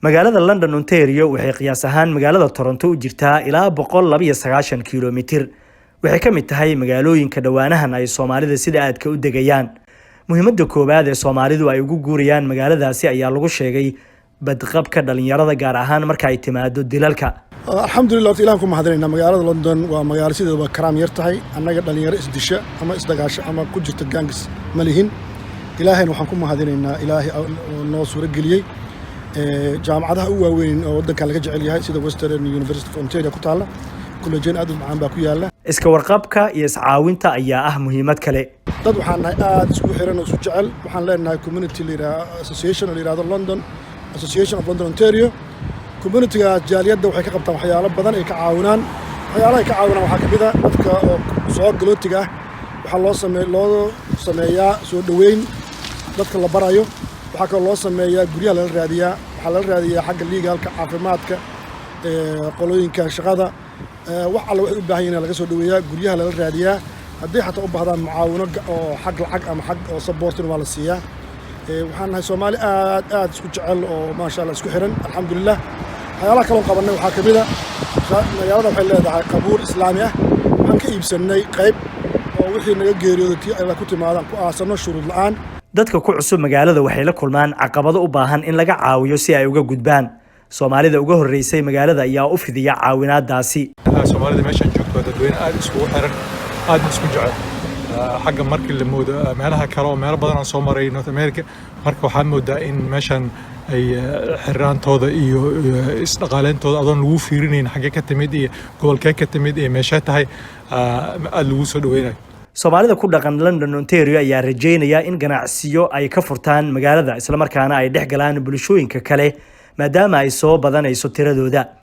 Magaalada London, Ontario, waxay qiyaas ahaan magaalada Toronto u jirtaa ilaa 192 kilomitir. Waxay ka mid tahay magaalooyinka dhowaanahan ay Soomaalida sida aadka u degayaan. Muhiimadda koowaad ee Soomaalidu ay ugu guurayaan magaaladaasi ayaa lagu sheegay badqabka dhalinyarada, gaar ahaan marka ay timaado dilalka. Alxamdulillah, horta Ilahan ku mahadinayna. Magaalada London waa magaalo sideedaba crime yar tahay. Annaga dhalinyaro isdisha ama isdagaasha ama ku jirta gangs ma lihin. Ilaahayna waxaan ku mahadinaynaa Ilaahay noo suuro geliyey jaamacadaha u waaweyn oo waddankan laga jecel yahay, sida Western University of Ontario ku taalla. Kolleejyan aad u macaan baa ku yaalla. Iska warqabka iyo iscaawinta ayaa ah muhiimad kale. Dad waxaan nahay aad isku xiran oo isku jecel. Waxaan leenahay community la yidhaha association oo la yidhahdo London Association of London Ontario. Communityga jaaliyadda waxay ka qabtaan waxyaalo badan ay ka caawinaan. Waxyaalaha ay ka caawinaan waxaa ka mid a dadka oo soo galootiga ah. Waxaa loo sameeyaa soo dhoweyn dadka la barayo. Waxaa kaloo loo sameeyaa guryaha lala raadiyaa. Waxaa lala raadiyaa xagga legalka, caafimaadka, qolooyinka shaqada. Wax alla waxay u baahan yihin laga soo dhoweeyaa, guryaha lala raadiyaa. Haddii xataa u baahdaan mucaawino oo xag lacag ama xag oo supportin, waa la siiyaa. Waxaan nahay Soomaali aad aad isku jecel oo, maasha Allah, isku xiran, alxamdulilah. Waxyaalaha kaloo qabannay waxaa ka mid a magaalada waxay leedahay qabuur Islaami ah. Waxaan ka iibsannay qayb oo wixii naga geeriyooda tii alla ku timaadaan ku aasanno shuruud la'aan. Dadka ku cusub magaalada waxay la kulmaan caqabado u baahan in laga caawiyo si ay uga gudbaan. Soomaalida uga horreysay magaalada ayaa u fidiya caawinaadaasi. Soomaalida meeshaan joogto waa dadweyne aad iskugu xiran, aadna isku jecel. Xagga markii la moodo meelaha kale oo meelo badan aan soo maray North America, marka waxaa moodaa in meeshan ay xirnaantooda iyo isdhaqaaleyntooda adoon lagu fiirinayn xaggee ka timid iyo gobolkee ka timid iyo meeshee tahay, aada lagu soo dhaweynayo. Soomaalida ku dhaqan London, Ontario, ayaa rajeynaya in ganacsiyo ay ka furtaan magaalada, islamarkaana ay dhex galaan bulshooyinka kale, maadaama ay soo badanayso tiradooda.